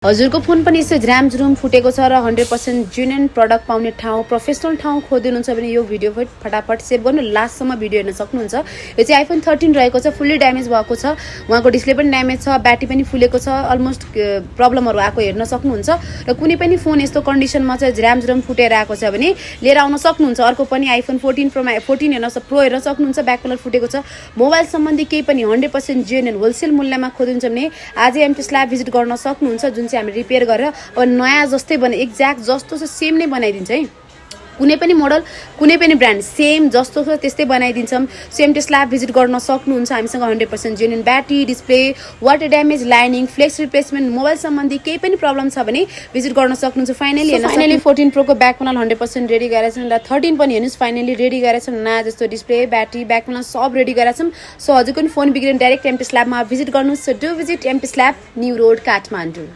हजुरको फोन पनि यस्तो झ्राम फुटेको छ र 100% जेन्युइन प्रडक्ट पाउने ठाउँ प्रोफेसनल ठाउँ खोज्नुहुन्छ भने यो भिडियो फटाफट सेभ गर्नु लास्टसम्म भिडियो हेर्न सक्नुहुन्छ। यो चाहिँ आइफोन 13 रहेको छ, फुल्ली ड्यामेज भएको छ, उहाँको डिस्प्ले पनि ड्यामेज छ, ब्याट्री पनि फुलेको छ, अलमोस्ट प्रब्लमहरू आएको हेर्न सक्नुहुन्छ। र कुनै पनि फोन यस्तो कन्डिसनमा चाहिँ झ्राम फुटेर आएको छ भने लिएर आउन सक्नुहुन्छ। अर्को पनि आइफोन 14 प्रो हेर्न सक्नुहुन्छ, ब्याक कलर फुटेको छ। मोबाइल सम्बन्धी केही पनि 100% जेन्युइन होलसेल मूल्यमा खोज्नुहुन्छ भने आजै एमटी स्ल्याब भिजिट गर्न सक्नुहुन्छ, जुन चाहिँ हामी रिपेयर गरेर अब नयाँ जस्तै एक्ज्याक्ट जस्तो छ सेम नै बनाइदिन्छ है। कुनै पनि मोडल कुनै पनि ब्रान्ड सेम जस्तो छ त्यस्तै बनाइदिन्छौँ। सो एमटी स्ल्याब भिजिट गर्न सक्नुहुन्छ। हामीसँग 100% genuine battery, display, water damage, lining, flex replacement, mobile सम्बन्धी केही पनि प्रब्लम छ भने भिजिट गर्न सक्नुहुन्छ। फाइनली 14 प्रोको ब्याक प्यानल 100% रेडी गरेका छौँ र 13 पनि हेर्नुहोस् फाइनली रेडी गरेका छौँ। नयाँ जस्तो डिस्प्ले, ब्याट्री, ब्याक प्यानल सब रेडी गरेका छौँ। सो हजुरको पनि फोन बिग्रियो भने डाइरेक्ट एमटी स्ल्याबमा भिजिट गर्नुहोस्। So do visit MT slab, New Road, Kathmandu.